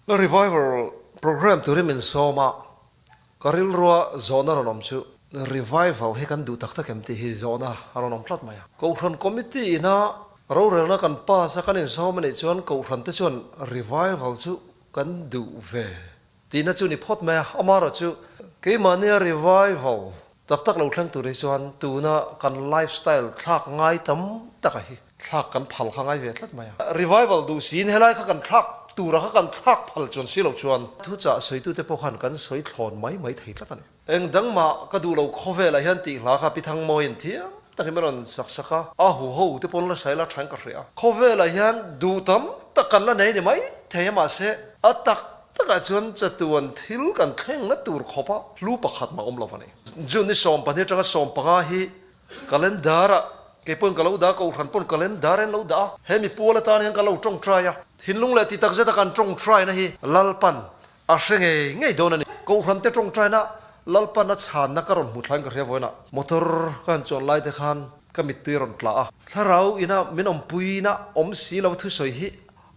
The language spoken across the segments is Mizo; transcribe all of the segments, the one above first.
Revival program turin min sawm a, ka rilrua zawhna rawn awm chu revival hi kan duh tak tak em tih hi zawhna a rawn awm tlat mai a. Kohhran committee ina rorelna kan pass a kan insawm a nih chuan kohhran te chuan revival chu kan duh ve tihna chu ni phawt mai a, amaherawhchu keimahnia revival tak tak lo thleng tur hi chuan tuna kan lifestyle thlak ngai tam taka hi thlak kan phal kha ngai ve tlat mai a. Revival duh siin helai kha kan thlak tura kha kan thlak phal chuan si lo chuan thuchah sawitute pawh khan kan sawi thlawn mai mai thei tlat a ni. Eng dang mah ka duh lo khawvelah hian tih hla kha Pi Thangmawiin thiam takin min rawn sak sak a, a huho te pawn la sawi la thain ka hria. Khawvelah hian duh tam tak kan la nei ni mai thei a mahse a tak takah chuan chatuan thil kan thlengna tur khawpa hlu pakhat mah awm lo a ni. June ni 12 atanga 15 hi Calendar-ah kei pawn ka lo dah a, Kohhran pawn calendar in lo dah a, he mi pual atan hian ka lo tawngtai a, thinlung leh ti takzeta kan tawngtaina hi Lalpan a hre ngei ngei dawn a ni. Kohhran te tawngtaina Lalpan a chhanna ka rawn hmu thlain ka hria vawiinah motor ka han chuan lai te khan ka mittui a rawn tla a, thlarau ina min awmpuina awm si lo thusawi hi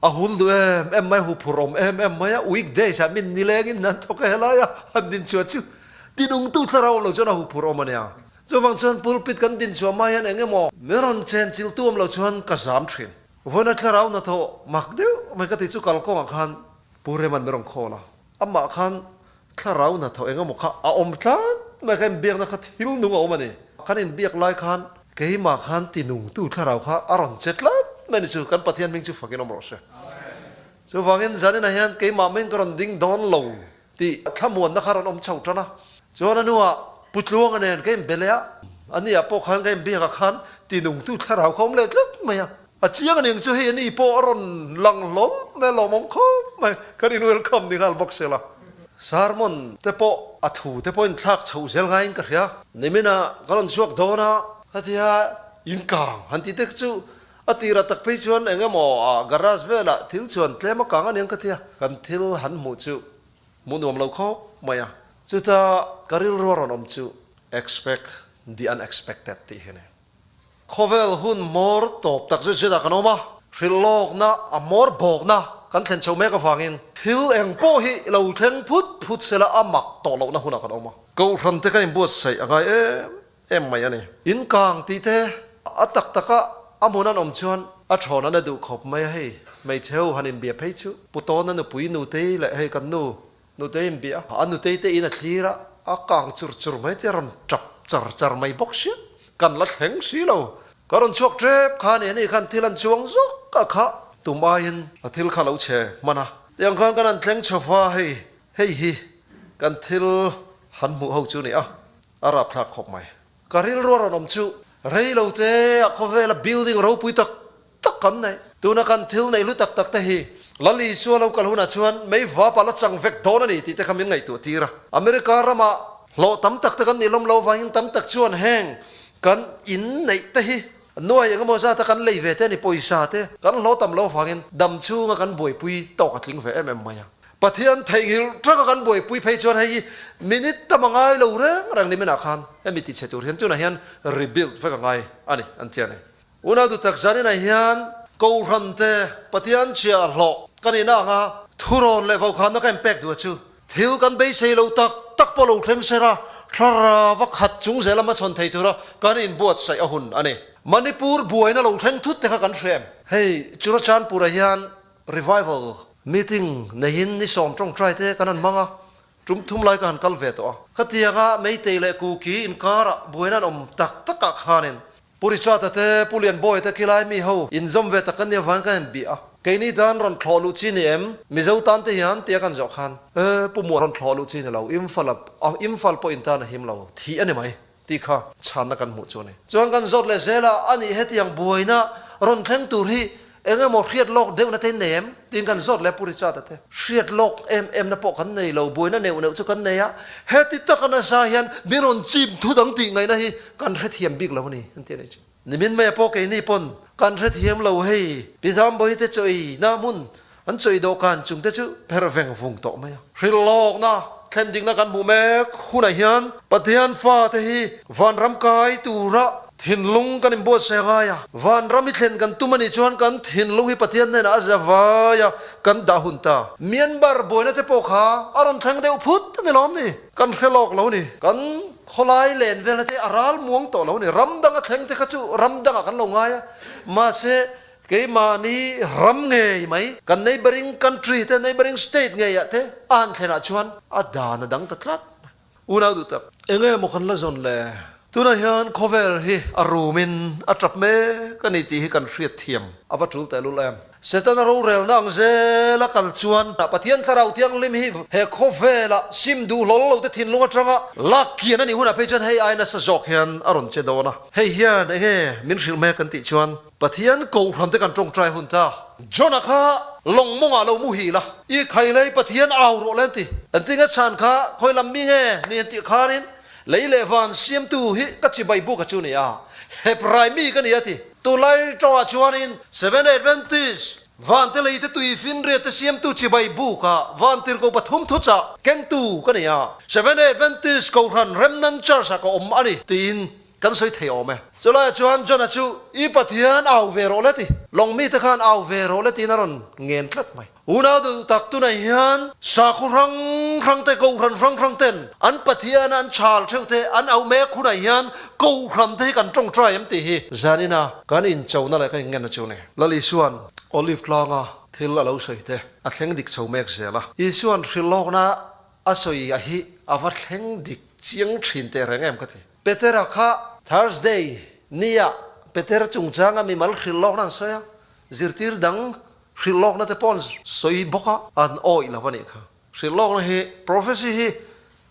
a hul duh em em mai, huphurh awm em em mai a, weekdays ah min nilengin an thawk a helai a han din chhuah chu tinungtu thlarau awm lo chuan a huphurh awm a nia. Chuvang chuan pulpit kan din chhuah hma hian eng emaw min rawn chen chil tu awm lo chuan ka zam thin. Vawiina thlarau hnathawh mak deuh mai ka ti chu kalkawngah khan Pu Reman min rawn call a, amah khan thlarau hnathawh eng emaw kha a awm tlat mai ka inbiakna kha thil nung a awm a ni. Kan inbiak lai khan keimah khan tinungtu thlarau kha a rawn che tlat mai a ni chu kan Pathian hming chu fakin awm rawh se. Chuvangin zaninah hian keimah meng ka rawn ding dawn lo. Tih thlamuanna kha rawn awm chho tan a. Chuan a hnuah Pu Tluanga nen ka inbe leh a, a ni ah pawh khan ka inbiak ah khan tinungtu thlarau kha awm leh tlat mai a. A chiang a ning chu hei a ni pawh a rawn lang hlawm mai a, lawmawm khawp mai, kan in welcome ni nghal bawk sela. Sermon te pawh a thu te pawh inthlak chhoh zel ngaiin ka hria. Niminah ka rawn chhuak dawn a, khatia inkang han tih te chu a tirah tak phei chuan eng emaw ah garage velah thil chuan tlem a kang a niang ka tia, kan thil han hmuh chu Hmuh nuam lo khawp mai a. Chuta ka rilru a rawn awm chu expect the unexpected tih hi a ni. Khawvel hun hmawr tawp tak zet zet ah kan awm a, hrilh lawkna a hmawr bawkna kan thlen chho mek avangin thil eng pawh hi lo thleng phut phut sela a mak tawh lohna hunah kan awm a. Kohhran te kan inbuatsaih a ngai em em mai a ni. In kang tih te a tak taka a hmun an awm chuan a thawn an a duh khawp mai a hei hmeichhe ho han inbia phei chu Pu Tawna nupui Nutei leh hei kan nu Nutei inbia a Nutei te in a thlir a a kang chur chur mai te a rawn tap char char mai bawk sia kan la thleng si lo ka rawn chhuak tep kha a ni ani khan thil an chuang zawk a kha tum aiin a thil kha lo chhe hman a tiang khan kan han thleng chho va hei Hei hi kan thil han hmuh ho chu ni a, a rapthlak khawp mai. Ka rilru a rawn awm chu rei lo te a khawvela building ropui tak tak kan neih. Tuna kan thil neih hlu tak tak te hi Lal Isua lo kal hunah chuan mei vapa la chang vek dawn a ni tih te kha min ngaihtuah tir a. America ramah hlawh tam tak te kan nih lawm lo vangin tam tak chuan heng kan in neih te hi nuai eng emaw zata kan lei ve te a ni pawisa te kan hlawh tam lo vangin dam chhunga kan buaipui tawk a tling ve em em mai a. Pathian theihnghilh tanga kan buaipui phei chuan hei hi minute tam a ngai lo reng reng niminah khan hemi ti chhe tur hian tunah hian rebuild vek a ngai a ni an ti a ni. Unau duhtak zaninah hian Kohhran te Pathian chhia hlawh ka nihna anga thurawn leh vaukhana ka inpek duh a chu thil kan beisei lo tak tak pawh lo thleng ser a, thlarava khat chung zel a hmachhawn thei tura kan inbuatsaih a hun a ni. Manipur buaina lo thleng thut te kha kan hre em? Hei Churachandpur-ah hian Revival meeting neiin ni sawm tawngtai te kan han hmang a, tum thum lai ka han kal ve tawh a. Khatianga Meitei leh Kuki inkarah buaina an awm tak takah khanin Pu Richard-a te, Pu Lianbawia te khilai mi ho inzawm ve tak kan nih avangin kan inbih a. Keini tan rawn thlawh luh chi ni em? Mizo tan te hian tia kan zawh khan, E, Pu Muah rawn thlawh luh chi ni lo, Imphal a, Imphal pawh in tan a him lo, thih a ni mai tih kha chhanna kan hmuh chu a ni. Chuan kan zawt leh zel a, a nih hetiang buaina rawn thleng tur hi eng emaw hriat lawk deuhna te in nei em? Tiin kan zawt leh Pu Richard-a te. Hriat lawk em emna pawh kan nei lo, buaina neuh neuh chu kan nei a, heti taka nasa hian min rawn chim thu dang tih ngaihna hi kan hrethiam bik lo a ni, an ti a nih chu. Nimin maia pawh keini pawn kan hrethiam lo hei, Pi Zambawi te chaw ei na hmun an chaw ei dawhkan chung te chu pherh veng vung tawh mai a. Hrilhlawkna thlen dikna kan hmuh mek hunah hian Pathian fate hi vanram kai tura. Thinlung kan inbuatsaih a ngai a, vanram i thlen kan tum a nih chuan kan thinlung hi Pathian hnenah a zavai a kan dah hun ta. Myanmar buaina te pawh kha a rawn thleng deuh phut a ni lawm ni? Kan hre lawk lo ni. Kan khawlai len velna te a ral muang tawh lo ni. Ram danga thleng te kha chu ram dangah kan lo ngai a, mahse keimahni ram ngei mai, kan neighbouring country te, neighbouring state ngeiah te a han thlenah chuan a dan a dang ta tlat mai. Unau duh tak, enge maw kan la zawn le? Tunah hian khawvel hi a rumin a tap mek a ni tih hi kan hriat thiam a va tul tehlul em? Setana rorelna ang zela kal chuan Pathian Thlarau Thianghlim hi he khawvela sim duh hlawl lo te thinlung atanga lak kian a nih hunah phei chuan hei ai nasa zawk hian a rawn che dawn a. Hei hian enge min hrilh mek kan tih chuan Pathian kohhran te kan tawngtai hun ta. Jonah kha lawng mawngah lo muhil a, I khailei Pathian au rawh le an ti. An ti nge chhan kha khawi lam mi nge ni an tih khanin lei leh van siamtu hi ka chibai buk a chu ni a, Hebrai mi ka ni a ti. Tunlai tawngah chuanin Seventh Adventist van te lei te tui finriat te siamtu chibai buk a van tirhkoh pathum thuchah kengtu ka ni a, Seventh Adventist kohhran Remnant Church ah ka awm a ni tiin Kan sawi thei awm e. Chulaiah chuan Jonah chu i Pathian au ve rawh le ti. Lawng mite khan au ve rawh le tiin a rawn ngen tlat mai. Unau duh tak tunah hian sakhaw hrang hrang te, kohhran hrang hrang ten an Pathian a an chhal theuh te an au mek hunah hian kohhran te hi kan tawngtai em tih hi zanina kan inchona leh kan inngenna chu a ni. Lal Isua'n Olive tlanga thil a lo sawi te a thleng dik chho mek zel a. Isua'n hrilhlawkna a sawi a hi a va thleng dik chiang thin teh reng em ka ti. Petera kha Thursday nia Petera chungchanga mimal hrilh lawkna an sawi a, zirtir dang hrilh lawkna te pawh an sawi bawk a, an awih lo a nih kha. Hrilh lawkna hi, prophecy hi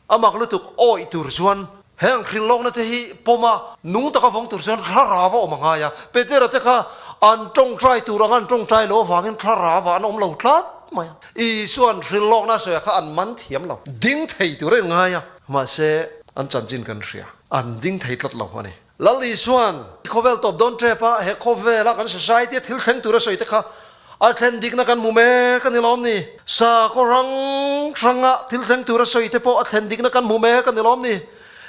a mak lutuk awih tur chuan heng hrilh lawkna te hi pawm a, nung taka vawng tur chuan thlarau a awm a ngai a. Petera te kha an tawngtai tur anga an tawngtai loh avangin thlarau ah an awm lo tlat mai a. Isua'n hrilh lawkna a sawi ah kha an man thiam lo, ding thei tur a inngai a. Mahse, an chanchin kan hria. An ding thei tlat lo a ni. Lal Isua'n khawvel tawp dawn tep a, he khawvela kan society a thil thleng tura sawi te kha a thlen dikna kan hmu mek a ni lawm ni? Sakhaw hrang hranga thil thleng tura sawi te pawh a thlen dikna kan hmu mek a ni lawm ni?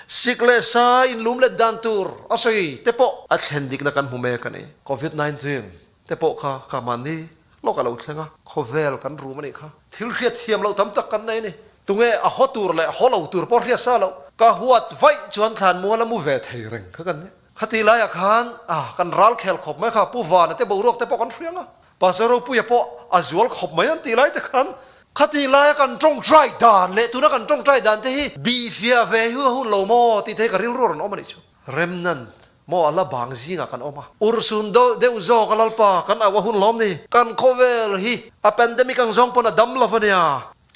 Sik leh sa inlum let dan tur a sawi te pawh a thlen dikna kan hmu mek a ni. Covid 19 te pawh kha ka mahni lawk a lo thleng a, khawvel kan rum a nih kha. Thil hriat thiam loh tam tak kan nei a ni. Tunge a haw tur leh haw lo tur pawh hriat sa loh. Ka huat vaih chuan thlan mual a mu ve thei reng kha kan nia. Khati laiah khan ah kan ral khel khawp mai kha, Pu Vana te boruak te pawh kan hriang a, Pastor Ropuia pawh a zual khawp mai an tih lai te khan khati laia kan tawngtai dan leh tuna kan tawngtai dan te hi bihfiah ve hi a hun lo maw tih te hi ka rilru a rawn awm a nih chu. Remnant, maw a la bang zingah kan awm a. Urhsun deuh zawk a Lalpa, kan auh a hun lawm ni. Kan khawvel hi a pandemic ang zawng pawn a dam lo a nia.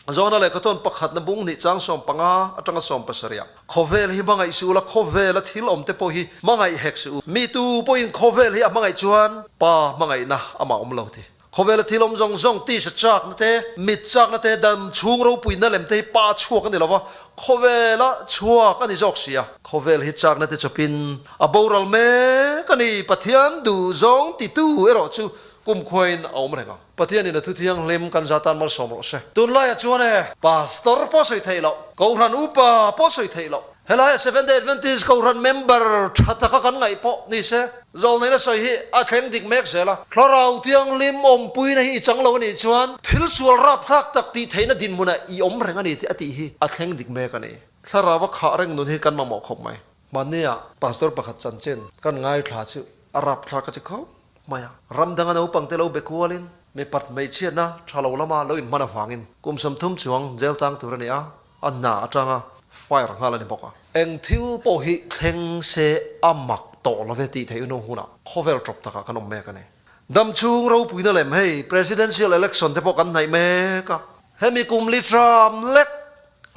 Zawna lehkha chuan pakhatna bung hnih chang 15 atanga 70 ah, Khawvel hi hmangaih suh ula, khawvela thil awm te pawh hi hmangaih hek suh u. Mi tu pawhin khawvel hi a hmangaih chuan Pa hmangaihna amah awm lo ti. Khawvela thil awm zawng zawng, tisa chakna te, mit chakna te, dam chhung ropuina lem te hi pa chhuak a ni lo va, khawvela chhuak a ni zawk si a. Khawvel hi chakna te chawpin a boral mek a ni, Pathian duh zawng titu erawh chu kumkhuain a awm reng ang. Pathianin a thu thianghlim kan za tan malsawm rawh se. Tunlaiah chuan e, Pastor pawh sawi theih loh, Kohhran upa pawh sawi theih loh, Helaiah Seventh Day Adventist Kohhran member tha taka kan ngaih pawh ni se, zawlneihna sawi hi a thleng dik mek zel a. Thlarau Thianghlim awmpuina hi i chang lo a nih chuan thil sual rapthlak tak tih theihna dinhmunah i awm reng a ni tih a tih hi a thleng dik mek a ni. Thlarau a khah reng nun hi kan mamawh khawp mai. Hmannia Pastor pakhat chanchin kan ngaithla chu a rapthlak a ti khawp mai a. Ram danga naupangte lo be kualin mipat hmeichhiatna tha lo lama lo inhman avangin kum 30 chuang jail tang tur a ni a. A hna atanga fire nghal a ni bawk a. Eng thil pawh hi thleng se a mak tawh lo ve tih theih hnu hunah khawvel tawp takah kan awm mek a ni. Dam chhung ropuina lem hei Presidential Election te pawh kan hnaih mek a. Hemi kum li Trump lek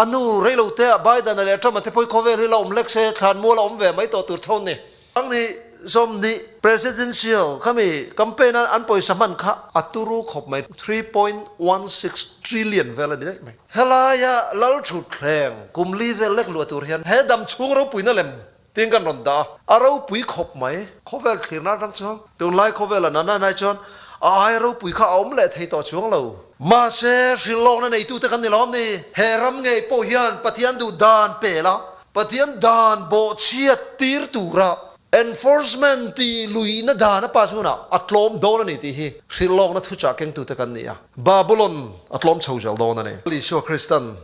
a nu reilo te ah Biden-a leh Trump-a te pawh hi khawvel hi la awm lek se thlanmual a awm ve mai tawh tur tho a ni. Ang ni 20 Presidential khami campaign a an pawisa hman kha a turu khawp mai, 3.16 trillion vel a ni daih mai. Helaia lal thutthleng kum li vel lek luah tur hian he dam chhung ropuina lem tin kan rawn dah a, a ropui khawp mai. Khawvel thlirna atang chuan tunlai khawvela nana nai chuan a ai ropui kha a awm leh thei tawh chuang lo. Mahse hrilhlawkna neitute kan ni lawm ni? He ram ngei pawh hian Pathian duh dan pel a, Pathian dan bawhchhiat tir tura. Enforcement tih luihna dan a pass hunah a tlawm dawn a ni tih hi hrilhlawkna thuchah kengtute kan ni a, Babulon a tlawm chho zel dawn a ni. Isua Kristan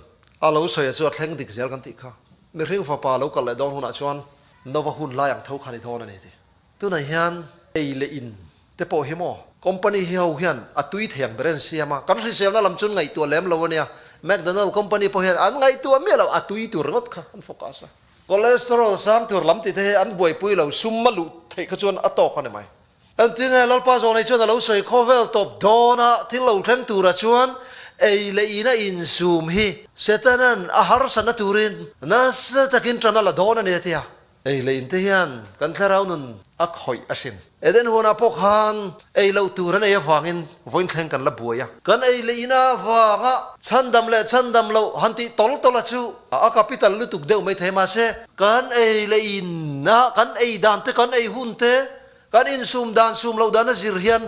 a lo sawi a chu a thleng dik zel kan tih kha. Mihring fapa lo kal leh dawn hunah chuan Nova hun lai ang tho kha a ni dawn a ni tih. Tunah hian ei leh in te pawh hi maw company hi ho hian a tui thei ang ber an siam a, kan hriselna lam chu an ngaihtuah lem lo a nia. McDonald company pawh hian an ngaihtuah miah lo, a tui tur ringawt kha an focus a. Cholesterol sang tur lam tih te hi an buaipui lo, sum a luh theih kha chuan a tawk a ni mai. Engtinge Lalpa Zawnei chuan a lo sawi khawvel tawp dawn a, thil lo thleng turah chuan ei leh in a insum hi Setanan a harsatna turin nasa takin tan a la dawn a ni a ti a. Ei leh in te hian kan thlarau nun a khawih a hrin. Eden huanah pawh khan ei loh tur an ei avangin vawiin thleng kan la buai a. Kan ei leh in avanga chhandam leh chhandam loh han tih tawl tawl a chu a capital lutuk deuh mai thei mahse kan ei leh in a kan ei dan te kan ei hun te Kan insum dan sum loh dan a zir hian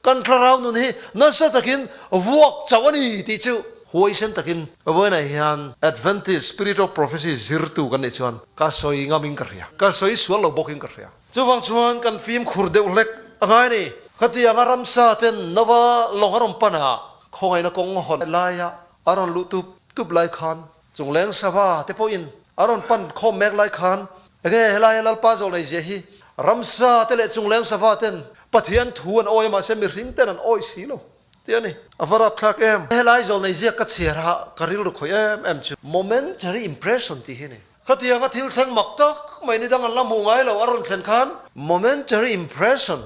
kan thlarau nun hi nasa takin vuak chauh a ni tih chu huaisen takin vawiinah hian Adventist Spirit of Prophecy zirtu kan nih chuan ka sawi ngamin ka hria, ka sawi sual lo bawkin ka hria. Chuvang chuan kan fimkhur deuh hlek a ngai a ni. Khatianga ramsa ten nova lawng a rawn pan a, khawngaihna kawng hawn laia a rawn luh tup tup lai khan Chungleng sava te pawhin a rawn pan khawm mek lai khan enge helaia Lalpa zawh nei zia hi ramsa te leh chungleng sava ten Pathian thu an awi a mahse mihring ten an awi si lo tih a ni. A va rapthlak em! Helai zawh nei ziak ka chhiar a ka rilru khawih em em chu momentary impression tih hi a ni. Khatianga thil thleng mak tak mai ni dang an la hmuh ngai lo a rawn thlen khan momentary impression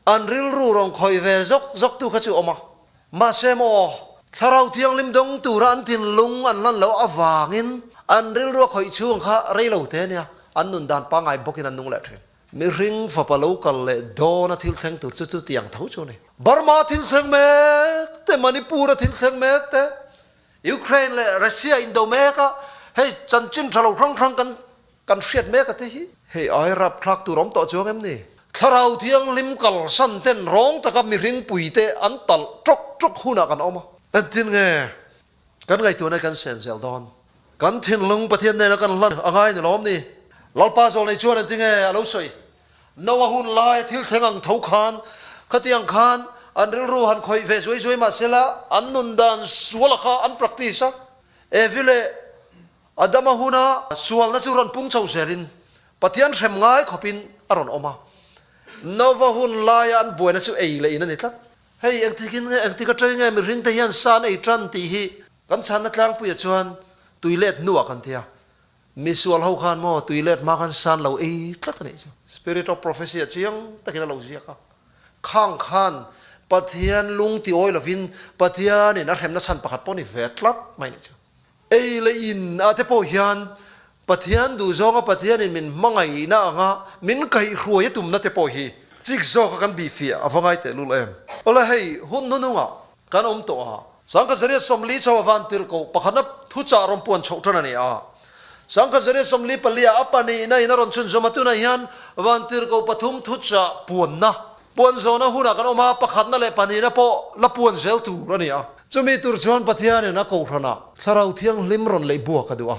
an rilru rawn khawih ve zawk zawk tu kha chu a awm a. Mahse maw, Thlarau Thianghlim dawng tura an thinlung an hlan loh avangin an rilru a khawih chhung kha rei lo te ania, an nun dan pangngai bawkin an nung leh thin. Mihring fapa lo kal leh dawna thil thleng tur chu chutiang tho chu a ni. Burma thil thleng mek te, Manipur-a thil thleng mek te, Ukraine leh Russia indo mek a, hei chanchin tha lo hrang hrang kan Kan hriat mek a te hi. Hei ai rapthlak tur awm tawh chuang em ni? Thlarau Thianghlim kalsan ten rawng taka mihring puite an talh tawk tawk hunah kan awm a. Engtin nge kan ngaihtuahna kan sen zel dawn? Kan thinlung Pathian nena kan hlan a ngai ni lawm ni? Lalpa zawlnei chuan engtin nge a lo sawi? Noah hun laia thil thleng ang tho khan khatiang khan an rilru han khawih ve zuai zuai mah sela an nun dan suala kha an practice a. Evi leh Adama huna sualna chu rawn pung chho zelin Pathian hrem ngai khawpin a rawn awm a. Nova hun laia an buaina chu ei leh in a ni tlat. Hei engtikin nge, engtik atangin nge mihringte hian sa an ei tan tih hi kan chhanna tlangpuiah chuan tui let hnuah kan ti a. Misual ho khan maw tui let hma khan sa an lo ei tlat a nih chu. Spirit of Prophecy ah chiang takin a lo ziak a. Khang khan Pathian lung ti awi lovin Pathianin a hremna chhan pakhat pawh ni ve tlat mai nih chu. Ei leh in ah te pawh hian Pathian duhzawnga Pathianin min hmangaihna anga min kaihhruai a tumna te pawh hi chik zawka kan bihfiah a va ngai tehlul em. Awle hei hun hnunungah kan awm tawh a, Sangkhat zariat 40 chho a van tirh koh pakhatna thuchah rawn puan chhoh tan a ni a, Sangkhat zariat 44 ah a pahnihna in a rawn chhunzawm a, tunah hian van tirh koh pathum thuchah puanna Puan zawhna hunah kan awm a, pakhatna leh pahnihna pawh la puan zel tur a ni a. Chumi tur chuan Pathianin a kohhranah Thlarau Thianghlim rawn leih buak a duh a.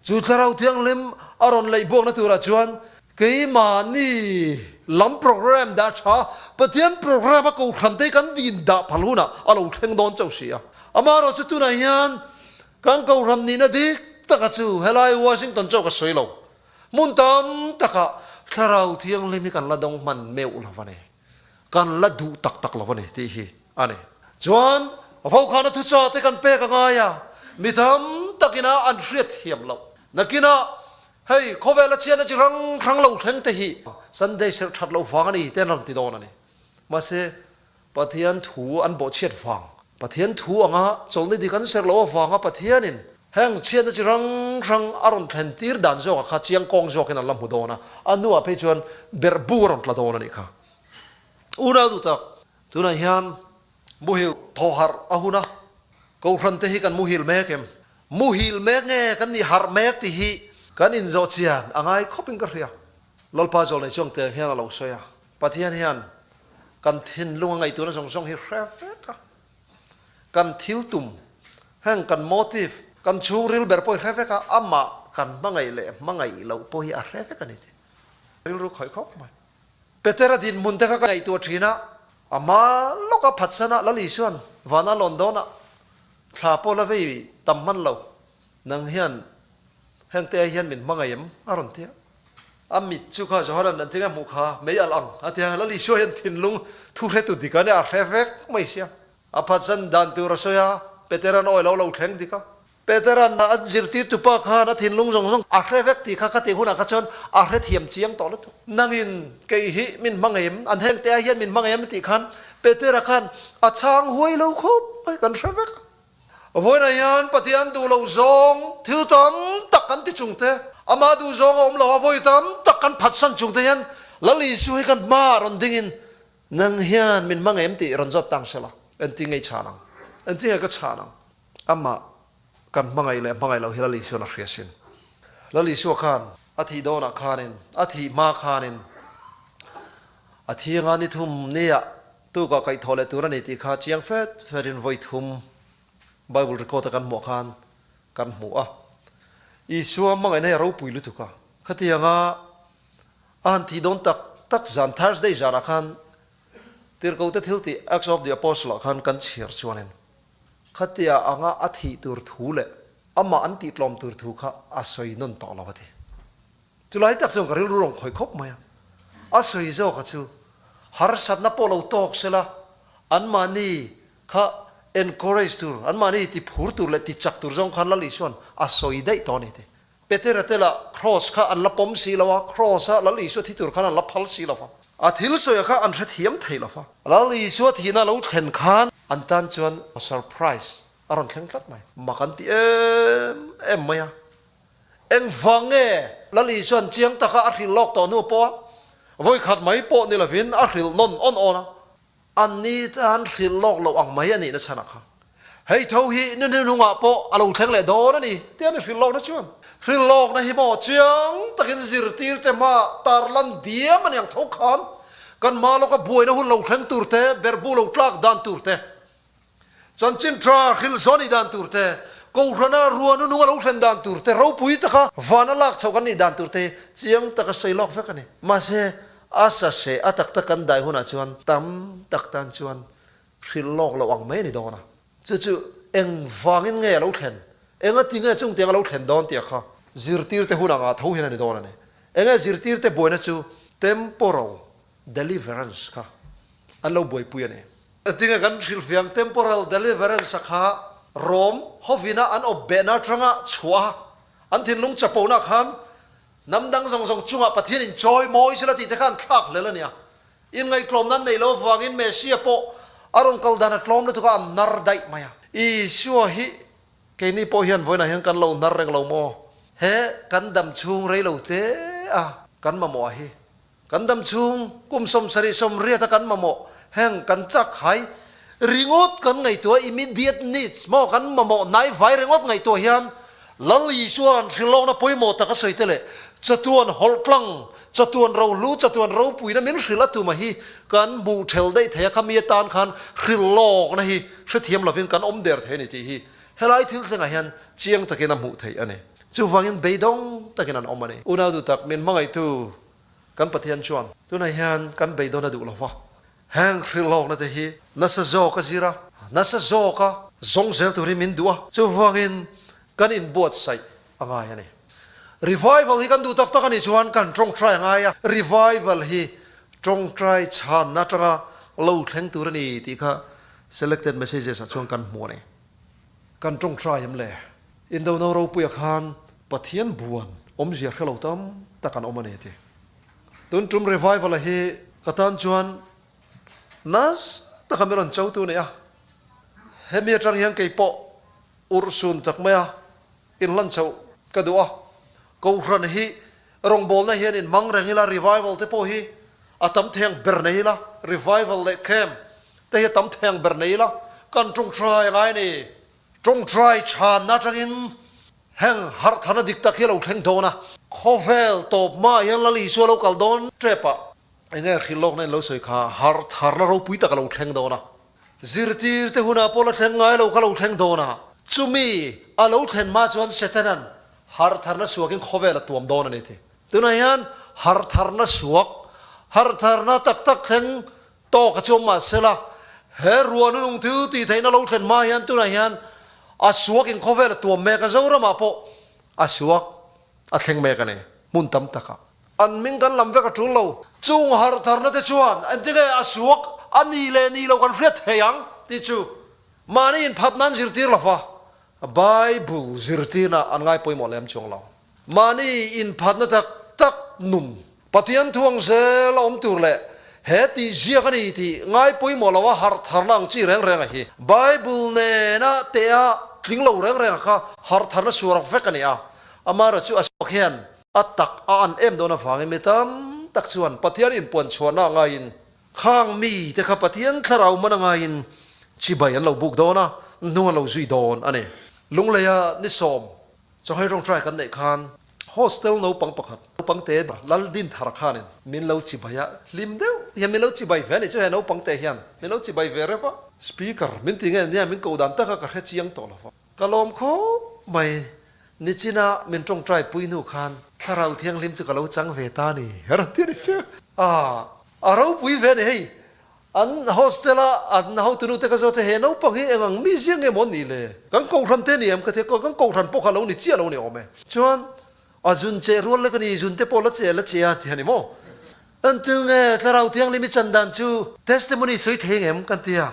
Chu Thlarau Thianghlim a rawn leih buakna turah chuan keimahni lam program dah tha, Pathian program a kohhran te hi kan din dah phal hunah a lo thleng dawn chauh si a. Amaherawhchu chu tunah hian kan kohhran nihna dik taka chu helai Washington chauh ka sawi lo. Hmun tam takah Thlarau Thianghlim hi kan la dawng hman meuh lo a ni, kan la duh tak tak lo a ni tih hi a ni. Chuan Vaukhana thucha te kan pek a ngai a, mi tam takina an hriat thiam loh. Nakinah hei khawvela chhiatna chi hrang hrang lo thleng te hi Sunday serh that loh vang a ni te an rawn ti dawn a ni. Mahse Pathian thu an bawhchhiat vang, Pathian thu anga chawlhni dik an serh loh avanga Pathianin heng chhiatna chi hrang hrang a rawn thlen tir dan zawkah kha chiang kawng zawkin an la hmu dawn a, a hnuah phei chuan berh bu a rawn tla dawn a nih kha. Unau duh tak, tunah hian muhil thaw harh a hun a, Kohhran te hi kan muhil mek em? Muhil mek nge kan nih harh mek tih hi kan inzawh chian a ngai khawpin ka hria. Lalpa zawlnei chuang teng hian a lo sawi a. Pathian hian kan thinlung a ngaihtuahna zawng zawng hi hre vek a, kan thil tum, heng kan motive, kan chhungril ber pawh hi hre vek a, amah kan hmangaih leh hmangaih loh pawh hi a hre vek a ni tih. Rilru khawih khawp mai. Petera dinhmun te kha ka ngaihtuah thin a, ama lawka phatsan a Lal Isuan vana lawn dawnah thla pawh la vei tam hman lo, nang hian heng te ai hian min hmangaih em? a rawn ti a. A mit chu kha Johanan an tinge hmuh kha mei alh ang a ti a, Lal Isua hian thinlung thu hretu dik a nia a hre vek mai sia. A phatsan dan tur a sawi a, Petera'n awi lo lo thleng dik a. Petera'n a zirtirtu pa khan a thinlung zawng zawng a hre vek tih kha ka tih hunah kha chuan a hrethiam chiang tawh lutuk. Nangin kei hi min hmangaih em? An heng te ah hian min hmangaih em? tih khan Petera khan a chhang huai lo khawp mai kan hre vek a. Vawiinah hian Pathian duh loh zawng thil tam tak kan ti chung te, amah duh zawng a awm lo a, vawi tam tak kan phatsan chung te hian Lal Isu hi kan hmaah rawn dingin Nang hian min hmangaih em tih rawn zawt tang sela, engtin nge i chhan ang? Engtin nge ka chhan ang? Amah kan hmangaih leh hmangaih loh hi Lal Isuan a hria sin. Lal Isua khan a thih dawnah khanin, a thih hma khanin a thianga ni thum nia tukah kaihthawh leh tur a ni tih kha chiang fet fetin vawi thum Bible record a kan hmuh khan kan hmu a. Isua hmangaihna hi a ropui lutuk a, khatianga A han thih dawn tak tak zan Thursday zanah khan Tirhkohte thil tih Acts of the Apostle ah khan kan chhiar chuanin khatia anga a thih tur thu leh amah an tih tlawm tur thu kha a sawi nawn tawh lo a ti. Chulai tak chuan ka rilru rawn khawih khawp mai a. A sawi zawka chu harsatna pawh lo tawk sela anmahni kha encourage tur, anmahni ti phur tur leh ti chak tur zawng khan Lal Isuan a sawi daih tawh a ni ti. Petera te lah Kraws kha an la pawm si lo a, Kraws-a Lal Isua thi tur khan an la phal si lo va. A thil sawia kha an hrethiam thei lo va. Lal Isua thihna lo thlen khan an tan chuan surprise a rawn thleng tlat mai. Mak an ti em em mai a. Engvang nge Lal Isua'n chiang taka a hrilh lawk tawh hnu pawha vawikhat mai pawh ni lovin a hrilh nawn awn awn a. An ni tan hrilh lawk loh ang mai a nihna chhanah kha hei tho hi ni hnuhnungah pawh a lo thleng leh dawn a ni tia ni hrilh lawkna chuan hrilh lawkna hi maw chiang takin zirtirte hmaah tarlan diam a ni ang tho khan kan hma lawka buaina hun lo thleng tur te, berhbu lo tlak dan tur te, Chanchin tha hrilh zawn nih dan tur te, Kohhrana ruanu nung a lo thlen dan tur te, ropui taka vana lak chhoh kan nih dan tur te hi chiang taka sawi lawk vek a ni. Mahse, a saseh a tak tak kan dai hunah chuan tam tak tan chuan hrilh lawk loh ang mai a ni dawn a. Chu chu engvangin nge a lo thlen? Engati nge chungtiang a lo thlen dawn tih a kha zirtirte hun angah tho hian a ni dawn a ni. Enge zirtirte buaina chu temporal deliverance kha an lo buaipui a ni. Tinge kan hrilhfiang temporal deliverance a kha Rom hovina an awp behna atanga chhuah a, an thinlung chapona khan hnam dang zawng zawng chungah Pathian in chawi mawi sela tih te kha an thlak hlel a nia. Inngaihtlawmna an neih loh avangin Messia pawh a rawn kal dan a tlawm lutuk a, an nar daih mai a. Isua hi keini pawh hian vawiinah hian kan lo nar reng lo maw? He kan dam chhung rei lo te a kan mamawh hi Kan dam chhung kum 70 80 a kan mamawh heng kan chak hai ringawt kan ngaihtuah immediate needs maw kan mamawh hnai vai ringawt ngaihtuah hian Lal Isua'n hrilhlawkna pawimawh tak a sawi te leh chatuan hawlh tlang, chatuan rohlu, chatuan ropuina min hrilh a tuma hi kan hmuh thel daih thei a khami atan khan hrilhlawkna hi hrethiam lovin kan awm der thei a ni tih hi helai thil thlengah hian chiang takin a hmuh theih a ni. Chuvangin beidawng takin an awm a ni. Unau duhtak min hmangaihtu Kan Pathian chuan tunah hian kan beidawn a duh lo va, heng hrilhlawkna te hi nasa zawk a zir a, nasa zawk a zawng zel turin min duh a, chuvangin kan inbuatsaih a ngai a ni. Revival hi kan duh tak tak a nih chuan kan tawngtai a ngai a, revival hi tawngtai chhanna atanga lo thleng tur a ni tih kha selected messages ah chuan kan hmu a ni. Kan tawngtai em le? Indono ropuia khan Pathian buan awmzia hre lo tam tak an awm a ni a ti. Tun tum revival-a hi ka tan chuan nasa taka min rawn cho tu a ni a. Hemi atang hian kei pawh urhsun tak maia inhlan chhoh ka duh a. Kohhran hi rawngbawlna hian inhmang reng ila, revival te pawh hi a tam thei ang ber nei ila, revival leh camp te hi a tam thei ang ber nei ila, kan tawngtai a ngai a ni. Tawngtai chhanna atangin heng harhthana dik tak hi a lo thleng dawn a. Khawvel tawp hmaah hian Lal Isua lo kal dawn tep a. Enge hrilh lawkna in lo sawi kha harhtharna ropui tak a lo thleng dawn a. Zirtirte hunah pawh la thleng ngai lo kha lo thleng dawn a. Chumi a lo thlen hma chuan Setanan harhtharna suakin khawvel a tuam dawn a ni ti. Tunah hian harhtharna suak, harhtharna tak tak thleng tawk a chuang mahsela, he ruahnu nung thil tih theihna lo thlen hma hian tunah hian a suak in khawvel a tuam mek a, Zoramah pawh a suak a thleng mek a ni, hmun tam takah. An hming kan lam vek a tul lo. Chung harhtharna te chuan engtinge a suak a ni leh ni lo kan hriat thei ang tih chu mahni inphat nan zirtir lo va, Bible zirtirna an ngai pawimawh lem chuang lo. Mahni inphatna tak tak nun Pathian thuang zel a awm tur leh he tih ziak a ni tih ngai pawimawh lo a harhtharna ang chi reng reng a hi. Bible nena tea tling lo reng reng a kha harhtharna suarak vek a ni a, amaherawhchu chu a suak hian a tak a an em dawn avangin mi tam tak chuan Pathian inpuan chhuahna a ngaiin khang mite kha Pathian thlarau man a ngaiin chibai an lo buk dawn a, hnung an lo zui dawn a ni. Lungleia ni sawm Chawhmeh rawngtrai kan neih khan hostel naupang pakhat, naupang te Laldinthar khanin min lo chibai a, hlim deuh hian min lo chibai ve a nih chu he naupang te hian min lo chibai ve reuh a. Speaker min ti nge nia min koh dan taka ka hre chiang tawh lo va. Ka lawm khawp mai, nichina min tawngtai pui hnu khan thlarau thianghlim chu ka lo chang ve ta ni, a rawn ti a ni chu. Ah, a ropui ve a ni hei, An hostel a an hotunu te ka zawt a, he naupang hi eng ang mi zia nge maw ni le? Kan kohhran te ni em ka ti a, kan kohhran pawh kha lo ni chiah lo ni awm e. Chuan a zun che rual lek a ni, zun te pawh la che la che a ti a ni maw? Entu nge Thlarau Thianghlim i chan dan chu testimony sawi thei ngem kan ti a,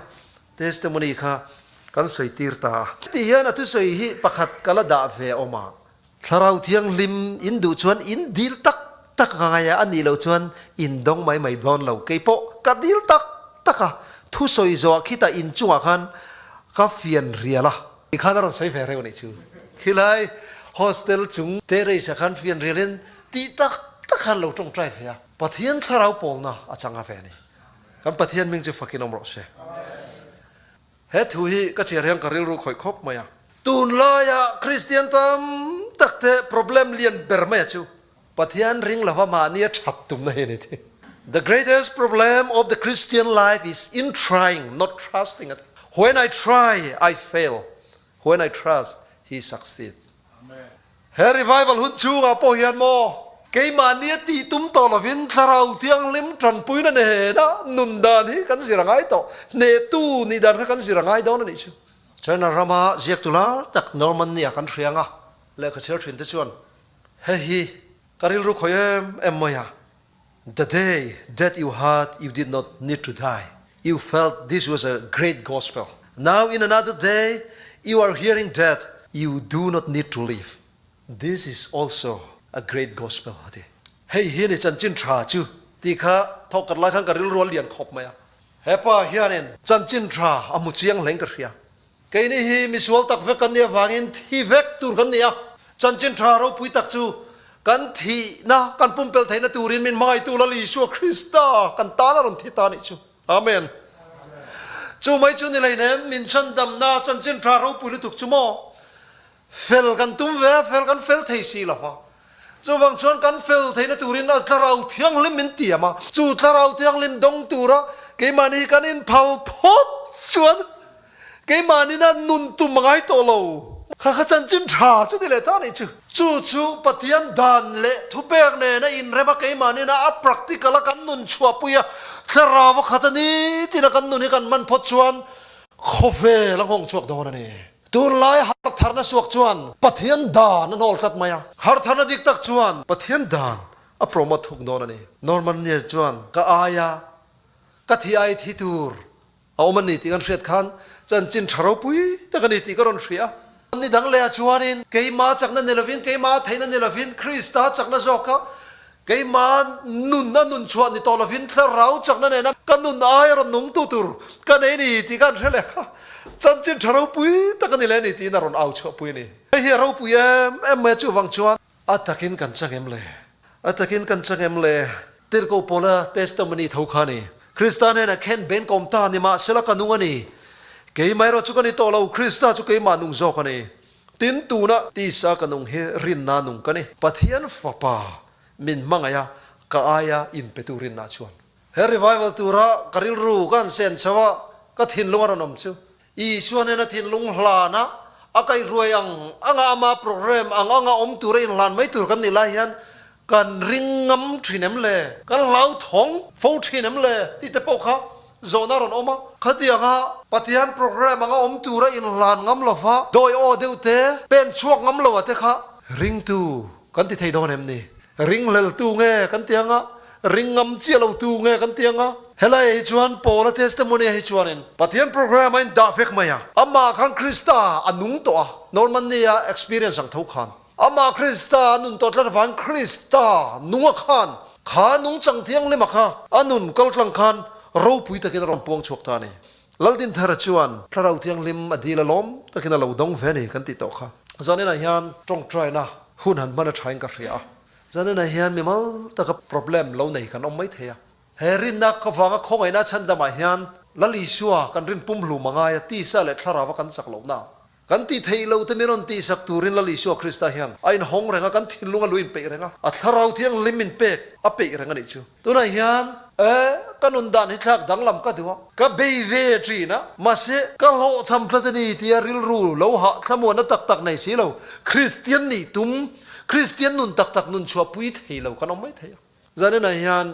testimony kha kan sawi tir ta a. Ti hian a thusawi hi pakhat ka la dah ve awm a, Thlarau Thianghlim in duh chuan in dil tak tak a ngai a, a nih loh chuan in dawng mai mai dawn lo. Kei pawh ka dil tak tak a, thusawi zawhah khitah in chungah khan ka fian rial a. Ti khan a rawn sawi ve reuh a nih chu. Khilai hostel chung terrace ah khan fian rialin tih tak tak khan lo tawngtai ve a, Pathian thlarau pawlna a chang a ve a ni. Kan Pathian hming chu fakin awm rawh se. He thu hi ka chhiar hian ka rilru khawih khawp mai a. Tunlaia Kristian tam tak te problem lian ber mai a chu Pathian ring lova mahni a that tumna hi a ni thi. The greatest problem of the Christian life is in trying, not trusting a ti. When I try, I fail. When I trust, he succeeds. He revival hun chhungah pawh hian maw keimahni a tih tum tawh lovin Thlarau Thianghlim tanpuina nena nun dan hi kan zir a ngai tawh. Hnehtu nih dan kha kan zir a ngai dawn a nih chu. China rama ziaktu lar tak Norman nia kan hria anga lehkha chhiar thin te chuan hei hi ka rilru khawih em em mai a, The day that you heard you did not need to die, you felt this was a great gospel. Now in another day you are hearing that you do not need to live. This is also a great gospel a ti. Hei hi ni chanchin tha chu tih kha thawk kat lai khan ka rilru a lian khawp mai a. Hepa hianin chanchin tha a hmu chiang hleng ka hria. Keini hi misual tak vek kan nih avangin thi vek tur kan ni a, chanchin tha ropui tak chu kan thihna, kan pumpelh theihna turin min hmangaihtu Lal Isua Krista kan tan a rawn thi ta nih chu. Amen. Chu mai chu ni leinem min chhandamna chanchin tha ropui lutuk chu maw? Fel kan tum ve a, fel kan fel thei si lo va. Chuvang chuan kan fel theihna turin a Thlarau Thianghlim min tiam a, chu Thlarau Thianghlim dawng tura keimahni hi kan inphal phawt chuan Keimahnin a nun tum a ngai tawh lo. Kha kha chanchin tha chu ti leh ta nih chu. Chu chu Pathian dan leh thupek nena inrem a keimahnin a a practical a kan nun chhuahpui a, thlarau a khat a ni tina kan nun hi kan hman phawt chuan khawvel a nghawng chhuak dawn a ni. Tunlai hartharna suak chuan Pathian dan a hnawl tlat mai a, hartharna dik tak chuan Pathian dan a promote thung dawn a ni. Norman Near chuan ka aia ka thi ai thi tur A awm a ni tih kan hriat khan chanchin tha ropui tak a ni tih ka rawn hria. Ni dang leh ah chuanin keimah chakna ni lovin, keimah theihna ni lovin, Krista chakna zawka keimah nun a nun chhuah ni tawh lovin thlarau chakna nena ka nun aia rawn nung tu tur ka nei ni tih ka han hre leh kha chanchin tha ropui tak a ni leh a ni tiin a rawn au chhuahpui a ni. Hei hi a ropui em em mai a chuvang chuan A takin kan chang em le? A takin kan chang em le? Tirhkoh Paula testimony tho kha a ni. Krista hnenah khen ben ka awm ta nimahsela ka nung a ni. Keimah erawh chu ka ni tawh lo, Krista chu keimah nung zawk a ni. Tin, tuna tisa ka nung hi rinna nung ka ni. Pathian Fapa min hmangaih a, ka aia inpetu rinna chuan. He revival tura ka rilru ka han sen chho a, ka thinlung a rawn awm chu. Isua hnena thinlung hlan a, a kaihruai ang anga ama program ang anga awm tura inhlan mai tur kan nih lai hian Kan ring ngam thin em le? Kan hlauthawng fo thin em le? Tih te pawh kha zawhna a rawn awm a. Khatianga Pathian programme anga awm tura inhlan ngam lova dawi aw deuh te, pen chhuak ngam lo a te kha ringtu kan ti thei dawn em ni? Ringhleltu nge kan ti anga, ring ngam chiah lo tu nge kan ti anga? Helai ah hi chuan Paula testimony ah hi chuanin Pathian programme a indah vek mai a, amah khan Krista a nung tawh a, Normandy a experience ang tho khan. Amah Krista a nun tawh tlat avangin Krista nunga khan kha nungchang thianghlima kha a nun kaltlang khan ropui takin a rawn puang chhuak ta a ni. Laldinthara chuan Thlarau Thianghlim a dil a lawm takin a lo dawng ve a ni kan tih tawh kha. Zaninah hian tawngtaina hun han hman a thain ka hria a. Zaninah hian mimal taka problem lo nei kan awm mai thei a. He rinna avanga khawngaihna chhandamah hian Lal Isua kan rin pumhlum a ngai a, tisa leh thlarauva kan chak lohna. Kan tih theih lo te min rawn tihsak turin Lal Isua Krista hian a inhawng reng a, kan thinlung a lu inpeih reng a, a thlarau thianghlim min pek a peih reng a nih chu. Tunah hian e, ka nun dan hi thlak danglam ka duh a, ka bei ve thin a, mahse ka hlawhchham tlat a ni tia rilru lo hah thlamuanna tak tak nei si lo, Kristian nih tum, Kristian nun tak tak nun chhuah pui thei lo kan awm mai thei a. Zaninah hian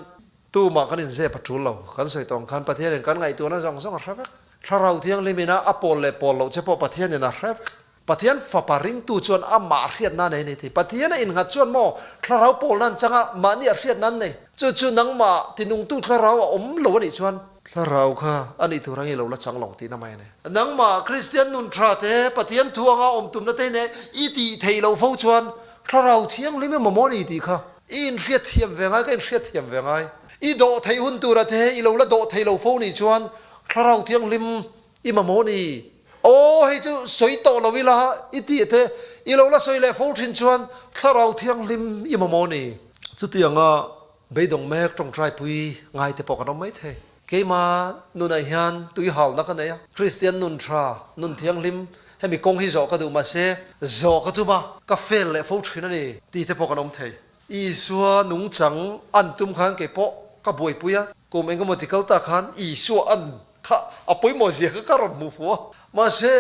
tumah kan inzep a tul lo. Kan sawi tawng khan Pathianin kan ngaihtuahna zawng zawng a hre vek. Thlarau Thianghlimin a a pawl leh pawl loh che pawh Pathianin a hre vek. Pathian fapa ringtu chuan amah hriatna a nei a ni thei. Pathian a innghat chuan maw Thlarau pawlna an chang a, mahni a hriatna an nei. Chu chu nangmah tinungtu Thlarau a awm lo a nih chuan Thlarau kha a nih tur ang i lo la chang lo tihna mai a ni. Nangmah Kristian nun tha te, Pathian thu anga awm tumna te neh i tih theih loh fo chuan Thlarau Thianghlim emaw maw ni tih kha i inhriat thiam ve ngai, ka inhriat thiam ve ngai. I dawh theih hun tura te i lo la dawh thei lo fo nih chuan Thlarau Thianghlim i mamawh ni. Aw hei chu sawi tawh lo ila i tih te i lo la sawi leh fo thin chuan Thlarau Thianghlim i mamawh ni. Chutianga beidawng mek tawngtaipui ngai te pawh kan awm mai thei. Keima nunah hian tui halna ka nei a, Kristian nun tha, nun thianghlim, hemi kawng hi zawh ka duh mahse zawh ka tum a, ka fail leh fo thin a ni tih te pawh kan awm thei. Isua nungchang an tum khan kei pawh ka buaipui a, kum engemaw ti kal ta khan Isua an kha a pawimawh zia kha ka rawn hmuh fuh a, mahse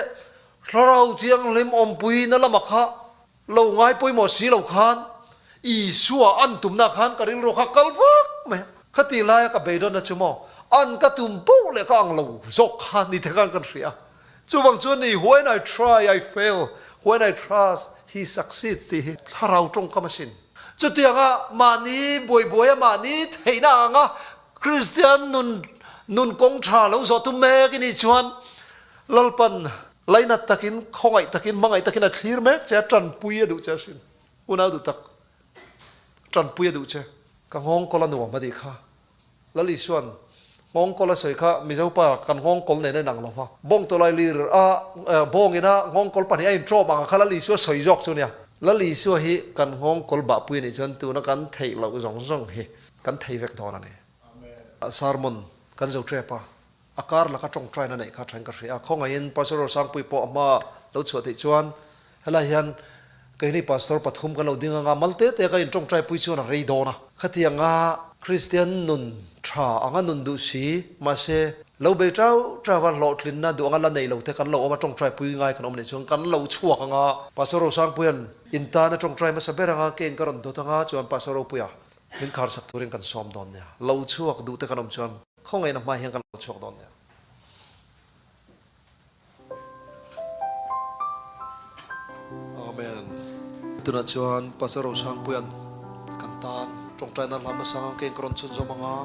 Thlarau Thianghlim awmpuina lamah kha Lo ngai pawimawh si lo khan Isua an tumna khan ka rilru kha kal vak mai a, khati laia ka beidawnna chu maw an ka tum poh leh ka ang lo zawk kha ni te khan kan hria a. Chuvang chuan ni when I try I fail, when I trust he succeeds tih hi thlarau tawngkam asin. Chutianga mahni buai buaia mahni theihna anga Kristian nun nun kawng tha lo zawh tum mek i nih chuan Lalpan lainat takin, khawngaih takin, hmangaih takin a thlir mek che a, tanpui a duh che asin. Unau duh tak, tanpui a duh che. Ka nghawngkawl a nuam a tih kha. Lal Isua'n nghawngkawl a sawi kha Mizo pa kan nghawngkawl nen a inang lo va. Bawng tawlai lir a bawngin a nghawngkawl pahnih a inṭawm ang kha Lal Isua sawi zawk chu nia. Lal Isua hi kan nghawngkawl bahpui a nih chuan tuna kan theih loh zawng zawng hi kan thei vek dawn a ni. Sermon kan zo ṭep a. A kar laka tawngtaina neih kha thain ka hria a, khawngaihin Pastor Rosangpui pawh a hma lo chhuah theih chuan helai hian keini Pastor pathum kan lo ding anga mal te te ka in tawngtaipui chuan a rei dawn a. Khatianga Kristian nun tha anga nun duh si, mahse lo bei tau tau a hlawhtlinna duh anga la nei lo te kan lo awm a, tawngtaipui ngai kan awm leh chuan kan lo chhuak anga Pastor Rosangpuia'n in tan a tawngtai hmasa ber anga keng ka rawn dawt anga chuan Pastor Ropuia min kharsak turin kan sawm dawn nia. Lo chhuak duh te kan awm chuan Khawngaihna hma hian kan lo chhuak dawn nia. Amen. Tunah chuan Pastor Rosangpuia'n kan tan tawngtaina hla hmasa ang keng ka rawn chhunzawm anga